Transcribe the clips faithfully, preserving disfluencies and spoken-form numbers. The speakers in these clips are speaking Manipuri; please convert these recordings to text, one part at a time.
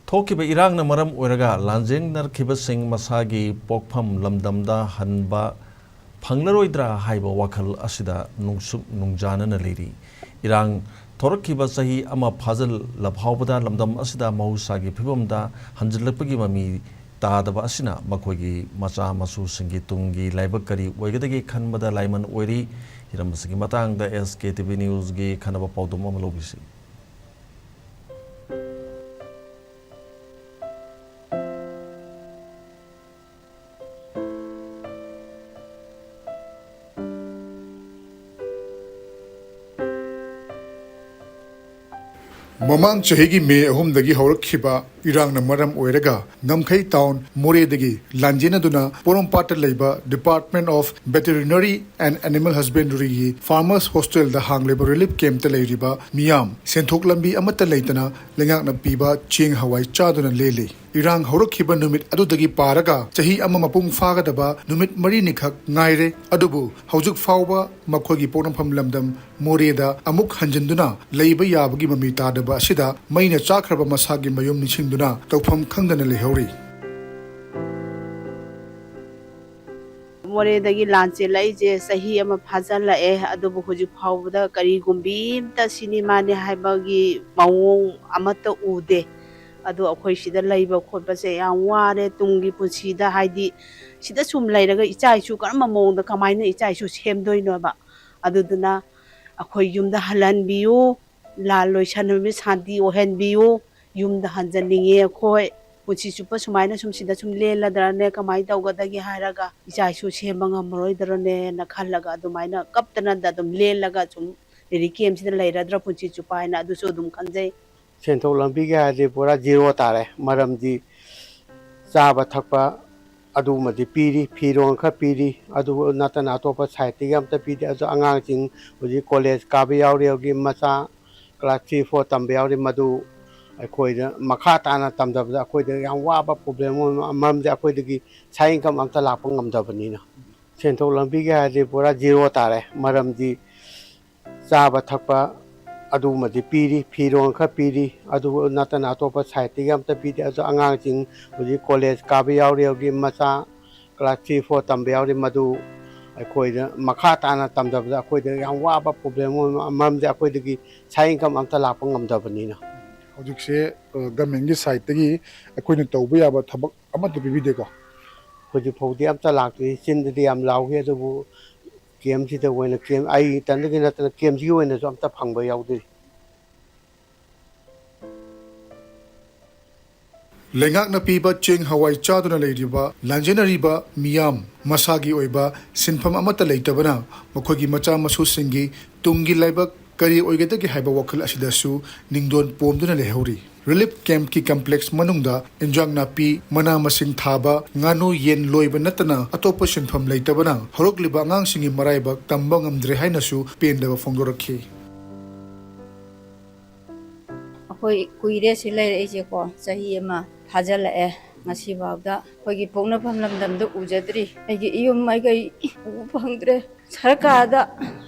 ꯊꯣꯛꯈꯤꯕ ꯏꯔꯥꯡꯅ ꯃꯔꯝ ꯑꯣꯏꯔꯒ ꯂꯥꯟꯖꯦꯟꯅꯔꯛꯈꯤꯕꯁꯤꯡ ꯃꯁꯥꯒꯤ ꯄꯣꯛꯐꯝ ꯂꯝꯗꯝꯗ ꯍꯟꯕ ꯐꯪꯂꯔꯣꯏꯗ꯭ꯔꯥ ꯍꯥꯏꯕ ꯋꯥꯈꯜ ꯑꯁꯤꯗ ꯅꯨꯡꯁꯨꯛ ꯅꯨꯡꯖꯥꯅꯅ ꯂꯩꯔꯤ꯫ ꯏꯔꯥꯡ ꯊꯣꯔꯛꯈꯤꯕ ꯆꯍꯤ ꯑꯃ ꯐꯥꯖꯤꯜꯂ ꯐꯥꯎꯕꯗ ꯂꯝꯗꯝ ꯑꯁꯤꯗ ꯃꯍꯧꯁꯥꯒꯤ ꯐꯤꯕꯝꯗ ꯍꯟꯖꯤꯜꯂꯛꯄꯒꯤ ꯃꯃꯤ ꯇꯥꯗꯕ ꯑꯁꯤꯅ ꯃꯈꯣꯏꯒꯤ ꯃꯆꯥ ꯃꯁꯨꯁꯤꯡꯒꯤ ꯇꯨꯡꯒꯤ ꯂꯥꯏꯕꯛ ꯀꯔꯤ ꯑꯣꯏꯒꯗꯒꯦ ꯈꯟꯕꯗ ꯂꯥꯏꯃꯟ ꯑꯣꯏꯔꯤ꯫ ꯍꯤꯔꯝ ꯑꯁꯤꯒꯤ ꯃꯇꯥꯡꯗ SKTV Newsꯒꯤ ꯈꯟꯅꯕ ꯄꯥꯎꯗꯝ ꯑꯃ ꯂꯧꯕꯤꯁꯤ꯫ ꯃꯃꯥꯡ ꯆꯍꯤꯒꯤ ꯃꯦ ꯑꯍꯨꯝꯗꯒꯤ ꯍꯧꯔꯛꯈꯤꯕ ꯏꯔꯥꯡꯅ ꯃꯔꯝ ꯑꯣꯏꯔꯒ ꯉꯝꯈꯩ ꯇꯥꯎꯟ ꯃꯣꯔꯦꯗꯒꯤ ꯂꯥꯟꯖꯦꯟꯅꯗꯨꯅ ꯄꯣꯔꯣꯝꯄꯥꯠꯇ ꯂꯩꯕ Department of Veterinary and Animal Husbandryꯒꯤ Farmers Hostelꯗ ꯍꯥꯡꯂꯤꯕ ꯔꯤꯂꯤꯐ ꯀꯦꯝꯞꯇ ꯂꯩꯔꯤꯕ ꯃꯤꯌꯥꯝ ꯁꯦꯟꯊꯣꯛ ꯂꯝꯕꯤ ꯑꯃꯠꯇ ꯂꯩꯇꯅ ꯂꯩꯉꯥꯛꯅ ꯄꯤꯕ ꯆꯦꯡ ꯍꯋꯥꯏ ꯆꯥꯗꯨꯅ ꯂꯦꯜꯂꯤ꯫ ꯏꯔꯥꯡ ꯍꯧꯔꯛꯈꯤꯕ ꯅꯨꯃꯤꯠ ꯑꯗꯨꯗꯒꯤ ꯄꯥꯔꯒ ꯆꯍꯤ ꯑꯃ ꯃꯄꯨꯡ ꯐꯥꯒꯗꯕ ꯅꯨꯃꯤꯠ ꯃꯔꯤꯅꯤꯈꯛ ꯉꯥꯏꯔꯦ꯫ ꯑꯗꯨꯕꯨ ꯍꯧꯖꯤꯛ ꯐꯥꯎꯕ ꯃꯈꯣꯏꯒꯤ ꯄꯣꯛꯅꯐꯝ ꯂꯝꯗꯝ ꯃꯣꯔꯦꯗ ꯑꯃꯨꯛ ꯍꯟꯖꯤꯟꯗꯨꯅ ꯂꯩꯕ ꯌꯥꯕꯒꯤ ꯃꯃꯤ ꯇꯥꯗꯕ ꯑꯁꯤꯗ ꯃꯩꯅ ꯆꯥꯛꯈ꯭ꯔꯕ ꯃꯁꯥꯒꯤ ꯃꯌꯨꯝ ꯅꯤꯡꯁꯤꯡꯗꯨꯅ ꯇꯧꯐꯝ ꯈꯪꯗꯅ ꯂꯩꯍꯧꯔꯤ꯫ ꯃꯣꯔꯦꯗꯒꯤ ꯂꯥꯟ ꯆꯦꯜꯂꯛꯏꯁꯦ ꯆꯍꯤ ꯑꯃ ꯐꯥꯖꯤꯜꯂꯛꯑꯦ, ꯑꯗꯨꯕꯨ ꯍꯧꯖꯤꯛ ꯐꯥꯎꯕꯗ ꯀꯔꯤꯒꯨꯝꯕꯤ ꯑꯝꯇ ꯁꯤꯅꯤ ꯃꯥꯅꯤ ꯍꯥꯏꯕꯒꯤ ꯃꯑꯣꯡ ꯑꯃꯠꯇ ꯎꯗꯦ꯫ ꯑꯗꯣ ꯑꯩꯈꯣꯏ ꯁꯤꯗ ꯂꯩꯕ ꯈꯣꯠꯄꯁꯦ ꯌꯥꯝ ꯋꯥꯔꯦ꯫ ꯇꯨꯡꯒꯤ ꯄꯨꯟꯁꯤꯗ, ꯍꯥꯏꯗꯤ, ꯁꯤꯗ ꯁꯨꯝ ꯂꯩꯔꯒ ꯏꯆꯥ ꯏꯁꯨ ꯀꯔꯝꯕ ꯃꯑꯣꯡꯗ, ꯀꯃꯥꯏꯅ ꯏꯆꯥ ꯏꯁꯨ ꯁꯦꯝꯗꯣꯏꯅꯣꯕ? ꯑꯗꯨꯗꯨꯅ ꯑꯩꯈꯣꯏ ꯌꯨꯝꯗ ꯍꯜꯍꯟꯕꯤꯌꯨ, ꯂꯥꯟ ꯂꯣꯏꯁꯟ ꯅꯨꯃꯤꯠ ꯁꯥꯟꯇꯤ ꯑꯣꯏꯍꯟꯕꯤꯌꯨ꯫ ꯌꯨꯝꯗ ꯍꯟꯖꯟꯅꯤꯡꯉꯦ ꯑꯩꯈꯣꯏ꯫ ꯄꯨꯟꯁꯤ ꯆꯨꯞꯄ ꯁꯨꯃꯥꯏꯅ ꯁꯨꯝ ꯁꯤꯗ ꯁꯨꯝ ꯂꯦꯜꯂꯗ꯭ꯔꯅꯦ, ꯀꯃꯥꯏꯅ ꯇꯧꯒꯗꯒꯦ ꯍꯥꯏꯔꯒ ꯏꯆꯥ ꯏꯁꯨ ꯁꯦꯝꯕ ꯉꯝꯃꯔꯣꯏꯗ꯭ꯔꯅꯦꯅ ꯈꯜꯂꯒ ꯑꯗꯨꯃꯥꯏꯅ ꯀꯞꯇꯅꯗ ꯑꯗꯨꯝ ꯂꯦꯜꯂꯒ ꯁꯨꯝ ꯔꯤꯂꯤꯐ ꯀꯦꯝꯞꯁꯤꯗ ꯂꯩꯔꯗ꯭ꯔꯥ ꯄꯨꯟꯁꯤ ꯆꯨꯞꯄ ꯍꯥꯏꯅ ꯑꯗꯨꯁꯨ ꯑꯗꯨꯝ ꯈꯟꯖꯩ꯫ ꯁꯦꯟꯊꯣꯛ ꯂꯝꯕꯤꯒꯤ ꯍꯥꯏꯔꯗꯤ ꯄꯨꯔꯥ ꯖꯤꯔꯣ ꯇꯥꯔꯦ꯫ ꯃꯔꯝꯗꯤ ꯆꯥꯕ ꯊꯛꯄ ꯑꯗꯨꯃꯗꯤ ꯄꯤꯔꯤ, ꯐꯤꯔꯣꯜ ꯈꯔ ꯄꯤꯔꯤ, ꯑꯗꯨ ꯅꯠꯇꯅ ꯑꯇꯣꯞꯄ ꯁꯥꯏꯠꯇꯒꯤ ꯑꯝꯇ ꯄꯤꯗꯦ꯫ ꯑꯗꯣ ꯑꯉꯥꯡꯁꯤꯡ ꯍꯧꯖꯤꯛ ꯀꯣꯂꯦꯖ ꯀꯥꯕ ꯌꯥꯎꯔꯤ, ꯍꯧꯖꯤꯛ ꯃꯆꯥ ꯀ꯭ꯂꯥꯁ ꯊ꯭ꯔꯤ ꯐꯣꯔ ꯇꯝꯕ ꯌꯥꯎꯔꯤ, ꯃꯗꯨ ꯑꯩꯈꯣꯏꯗ ꯃꯈꯥ ꯇꯥꯅ ꯇꯝꯊꯕꯗ ꯑꯩꯈꯣꯏꯗ ꯌꯥꯝ ꯋꯥꯕ ꯄ꯭ꯔꯣꯕ꯭ꯂꯦꯝ ꯑꯣꯏꯕ ꯃꯔꯝꯗꯤ ꯑꯩꯈꯣꯏꯗꯒꯤ ꯁꯥꯏꯠ ꯏꯟꯀꯝ ꯑꯝꯇ ꯂꯥꯛꯄ ꯉꯝꯗꯕꯅꯤꯅ꯫ ꯁꯦꯟꯊꯣꯛ ꯂꯝꯕꯤꯒꯤ ꯍꯥꯏꯔꯗꯤ ꯄꯨꯔꯥ ꯖꯤꯔꯣ ꯇꯥꯔꯦ꯫ ꯃꯔꯝꯗꯤ ꯆꯥꯕ ꯊꯛꯄ ꯑꯗꯨꯃꯗꯤ ꯄꯤꯔꯤ, ꯐꯤꯔꯣꯜ ꯈꯔ ꯄꯤꯔꯤ꯫ ꯑꯗꯨ ꯅꯠꯇꯅ ꯑꯇꯣꯞꯄ ꯁꯥꯏꯠꯇꯒꯤ ꯑꯝꯇ ꯄꯤꯗꯦ꯫ ꯑꯗꯣ ꯑꯉꯥꯡꯁꯤꯡ ꯍꯧꯖꯤꯛ ꯀꯣꯂꯦꯖ ꯀꯥꯕ ꯌꯥꯎꯔꯤ, ꯍꯧꯖꯤꯛ ꯃꯆꯥ ꯀ꯭ꯂꯥꯁ ꯊ꯭ꯔꯤ ꯐꯣꯔ ꯇꯝꯕ ꯌꯥꯎꯔꯤ꯫ ꯃꯗꯨ ꯑꯩꯈꯣꯏꯗ ꯃꯈꯥ ꯇꯥꯅ ꯇꯝꯊꯕꯗ ꯑꯩꯈꯣꯏꯗ ꯌꯥꯝ ꯋꯥꯕ ꯄ꯭ꯔꯣꯕ꯭ꯂꯦꯝ ꯑꯣꯏꯕ ꯃꯔꯝꯗꯤ ꯑꯩꯈꯣꯏꯗꯒꯤ ꯁꯥꯏꯠ ꯏꯟꯀꯝ ꯑꯝꯇ ꯂꯥꯛꯄ ꯉꯝꯗꯕꯅꯤꯅ꯫ ꯍꯧꯖꯤꯛꯁꯦ ꯒꯃꯦꯟꯒꯤ ꯁꯥꯏꯠꯇꯒꯤ ꯑꯩꯈꯣꯏꯅ ꯇꯧꯕ ꯌꯥꯕ ꯊꯕꯛ ꯑꯃꯠꯇ ꯄꯤꯕꯤꯗꯦꯀꯣ? ꯍꯧꯖꯤꯛ ꯐꯥꯎꯗꯤ ꯑꯝꯇ ꯂꯥꯛꯇ꯭ꯔꯤ꯫ ꯆꯤꯟꯗꯗꯤ ꯌꯥꯝ ꯂꯥꯎꯈꯤ, ꯑꯗꯨꯕꯨ ꯀꯦꯝꯁꯤꯗ ꯑꯣꯏꯅ, ꯀꯦꯝ ꯑꯩ ꯏꯊꯟꯗꯒꯤ ꯅꯠꯇꯅ ꯀꯦꯝꯁꯤꯒꯤ ꯑꯣꯏꯅꯁꯨ ꯑꯝꯇ ꯐꯪꯕ ꯌꯥꯎꯗ꯭ꯔꯤ꯫ ꯂꯩꯉꯥꯛꯅ ꯄꯤꯕ ꯆꯦꯡ ꯍꯋꯥꯏ ꯆꯥꯗꯨꯅ ꯂꯩꯔꯤꯕ, ꯂꯥꯟꯖꯦꯟꯅꯔꯤꯕ ꯃꯤꯌꯥꯝ, ꯃꯁꯥꯒꯤ ꯑꯣꯏꯕ ꯁꯤꯟꯐꯝ ꯑꯃꯠꯇ ꯂꯩꯇꯕꯅ ꯃꯈꯣꯏꯒꯤ ꯃꯆꯥ ꯃꯁꯨꯁꯤꯡꯒꯤ ꯇꯨꯡꯒꯤ ꯂꯥꯏꯕꯛ ꯀꯔꯤ ꯑꯣꯏꯒꯗꯒꯦ ꯍꯥꯏꯕ ꯋꯥꯈꯜ ꯑꯁꯤꯗꯁꯨ ꯅꯤꯡꯗꯣꯟ ꯄꯣꯝꯗꯨꯅ ꯂꯩꯍꯧꯔꯤ꯫ ꯔꯤꯂꯤꯐ ꯀꯦꯝꯞꯀꯤ ꯀꯝꯄ꯭ꯂꯦꯛꯁ ꯃꯅꯨꯡꯗ ꯏꯟꯖꯥꯡ ꯅꯥꯄꯤ, ꯃꯅꯥ ꯃꯁꯤꯡ ꯊꯥꯕ, ꯉꯥꯅꯨ ꯌꯦꯟ ꯂꯣꯏꯕ ꯅꯠꯇꯅ ꯑꯇꯣꯞꯄ ꯁꯤꯟꯐꯝ ꯂꯩꯇꯕꯅ ꯍꯧꯔꯛꯂꯤꯕ ꯑꯉꯥꯡꯁꯤꯡꯒꯤ ꯃꯔꯥꯏꯕꯛ ꯇꯝꯕ ꯉꯝꯗ꯭ꯔꯦ ꯍꯥꯏꯅꯁꯨ ꯄꯦꯟꯗꯕ ꯐꯣꯡꯗꯣꯔꯛꯈꯤ꯫ ꯑꯩꯈꯣꯏ ꯀꯨꯏꯔꯦ ꯁꯤ ꯂꯩꯔꯛꯏꯁꯦꯀꯣ, ꯆꯍꯤ ꯑꯃ ꯐꯥꯖꯤꯜꯂꯛꯑꯦ꯫ ꯉꯁꯤꯐꯥꯎꯗ ꯑꯩꯈꯣꯏꯒꯤ ꯄꯣꯛꯅꯐꯝ ꯂꯝꯗꯝꯗꯣ ꯎꯖꯗ꯭ꯔꯤ꯫ ꯑꯩꯒꯤ ꯏꯌꯨꯝ ꯃꯥꯏꯀꯩ ꯎꯕ ꯐꯪꯗ꯭ꯔꯦ꯫ ꯁꯔꯀꯥꯔꯗ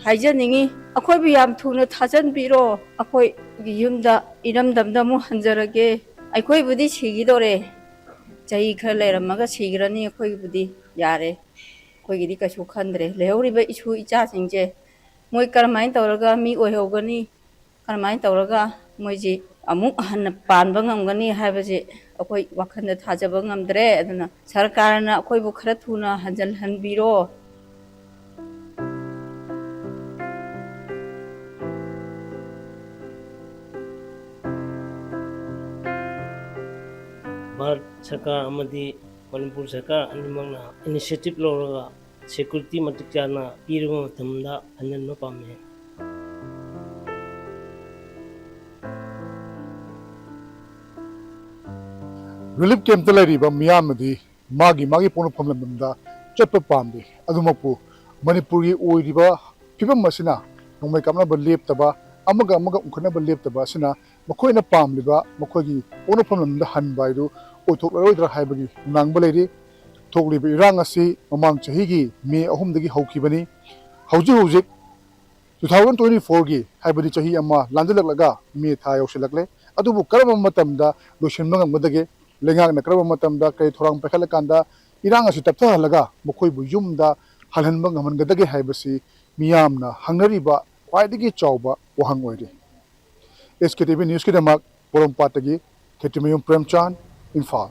ꯍꯥꯏꯖꯅꯤꯡꯉꯤ, ꯑꯩꯈꯣꯏꯕꯨ ꯌꯥꯝ ꯊꯨꯅ ꯊꯥꯖꯟꯕꯤꯔꯣ꯫ ꯑꯩꯈꯣꯏꯒꯤ ꯌꯨꯝꯗ, ꯏꯔꯝꯗꯝꯗ ꯑꯃꯨꯛ ꯍꯟꯖꯔꯒꯦ꯫ ꯑꯩꯈꯣꯏꯕꯨꯗꯤ ꯁꯤꯈꯤꯗꯣꯔꯦ, ꯆꯍꯤ ꯈꯔ ꯂꯩꯔꯝꯃꯒ ꯁꯤꯈ꯭ꯔꯅꯤ꯫ ꯑꯩꯈꯣꯏꯒꯤꯕꯨꯗꯤ ꯌꯥꯔꯦ, ꯑꯩꯈꯣꯏꯒꯤꯗꯤ ꯀꯩꯁꯨ ꯈꯟꯗ꯭ꯔꯦ꯫ ꯂꯩꯍꯧꯔꯤꯕ ꯏꯁꯨ ꯏꯆꯥꯁꯤꯡꯁꯦ ꯃꯣꯏ ꯀꯔꯝꯍꯥꯏꯅ ꯇꯧꯔꯒ ꯃꯤ ꯑꯣꯏꯍꯧꯒꯅꯤ, ꯀꯔꯝꯍꯥꯏꯅ ꯇꯧꯔꯒ ꯃꯣꯏꯁꯤ ꯑꯃꯨꯛ ꯍꯟꯅ ꯄꯥꯟꯕ ꯉꯝꯒꯅꯤ ꯍꯥꯏꯕꯁꯤ ꯑꯩꯈꯣꯏ ꯋꯥꯈꯜꯗ ꯊꯥꯖꯕ ꯉꯝꯗ꯭ꯔꯦ꯫ ꯑꯗꯨꯅ ꯁꯔꯀꯥꯔꯅ ꯑꯩꯈꯣꯏꯕꯨ ꯈꯔ ꯊꯨꯅ ꯍꯟꯖꯤꯜꯍꯟꯕꯤꯔꯣ꯫ ꯚꯥꯔꯠ ꯁꯔꯀꯥꯔ ꯑꯃꯗꯤ ꯃꯅꯤꯄꯨꯔ ꯁꯔꯀꯥꯔ ꯑꯅꯤꯃꯛꯅ ꯏꯅꯤꯁꯤꯌꯦꯇꯤꯚ ꯂꯧꯔꯒ ꯁꯦꯀ꯭ꯌꯨꯔꯤꯇꯤ ꯃꯇꯤꯛ ꯆꯥꯅ ꯄꯤꯔꯕ ꯃꯇꯝꯗ ꯍꯟꯖꯤꯟꯕ ꯄꯥꯝꯃꯤ꯫ ꯔꯤꯂꯤꯐ ꯀꯦꯝꯞꯇ ꯂꯩꯔꯤꯕ ꯃꯤꯌꯥꯝꯅꯗꯤ ꯃꯥꯒꯤ ꯃꯥꯒꯤ ꯄꯣꯛꯅꯐꯝ ꯂꯝꯗꯝꯗ ꯆꯠꯄ ꯄꯥꯝꯗꯦ꯫ ꯑꯗꯨꯃꯛꯄꯨ ꯃꯅꯤꯄꯨꯔꯒꯤ ꯑꯣꯏꯔꯤꯕ ꯐꯤꯕꯝ ꯑꯁꯤꯅ ꯅꯣꯡꯃꯩ ꯀꯥꯞꯅꯕ ꯂꯦꯞꯇꯕ, ꯑꯃꯒ ꯑꯃꯒ ꯎꯪꯈꯠꯅꯕ ꯂꯦꯞꯇꯕ ꯑꯁꯤꯅ ꯃꯈꯣꯏꯅ ꯄꯥꯝꯂꯤꯕ ꯃꯈꯣꯏꯒꯤ ꯄꯣꯛꯅꯐꯝ ꯂꯝꯗꯝꯗ ꯍꯟꯕ ꯍꯥꯏꯗꯨ ꯑꯣꯏꯊꯣꯛꯂꯔꯣꯏꯗ꯭ꯔꯥ ꯍꯥꯏꯕꯒꯤ ꯅꯨꯡꯅꯥꯡꯕ ꯂꯩꯔꯤ꯫ ꯊꯣꯛꯂꯤꯕ ꯏꯔꯥꯡ ꯑꯁꯤ ꯃꯃꯥꯡ ꯆꯍꯤꯒꯤ ꯃꯦ ꯑꯍꯨꯝꯗꯒꯤ ꯍꯧꯈꯤꯕꯅꯤ꯫ ꯍꯧꯖꯤꯛ ꯍꯧꯖꯤꯛ Two thousand twenty fourꯒꯤ, ꯍꯥꯏꯕꯗꯤ ꯆꯍꯤ ꯑꯃ ꯂꯥꯟꯖꯜꯂꯛꯂꯒ ꯃꯦ ꯊꯥ ꯌꯧꯁꯤꯜꯂꯛꯂꯦ꯫ ꯑꯗꯨꯕꯨ ꯀꯔꯝꯕ ꯃꯇꯝꯗ ꯂꯣꯏꯁꯤꯟꯕ ꯉꯝꯒꯗꯒꯦ? ꯂꯩꯉꯥꯛꯅ ꯀꯔꯝꯕ ꯃꯇꯝꯗ ꯀꯔꯤ ꯊꯧꯔꯥꯡ ꯄꯥꯏꯈꯠꯂꯀꯥꯟꯗ ꯏꯔꯥꯡ ꯑꯁꯤ ꯇꯞꯊꯍꯜꯂꯒ ꯃꯈꯣꯏꯕꯨ ꯌꯨꯝꯗ ꯍꯜꯍꯟꯕ ꯉꯝꯍꯟꯒꯗꯒꯦ ꯍꯥꯏꯕꯁꯤ ꯃꯤꯌꯥꯝꯅ ꯍꯪꯅꯔꯤꯕ ꯈ꯭ꯋꯥꯏꯗꯒꯤ ꯆꯥꯎꯕ ꯋꯥꯍꯪ ꯑꯣꯏꯔꯤ꯫ ꯑꯦꯁ ꯀꯦ ꯇꯤ ꯚꯤ ꯅ꯭ꯌꯨꯁꯀꯤꯗꯃꯛ ꯄꯣꯔꯣꯝꯄꯥꯠꯇꯒꯤ ꯈꯦꯇ꯭ꯔꯤꯃꯌꯨꯝ ꯄ꯭ꯔꯦꯝꯆꯥꯟ, ꯏꯝꯐꯥꯜ꯫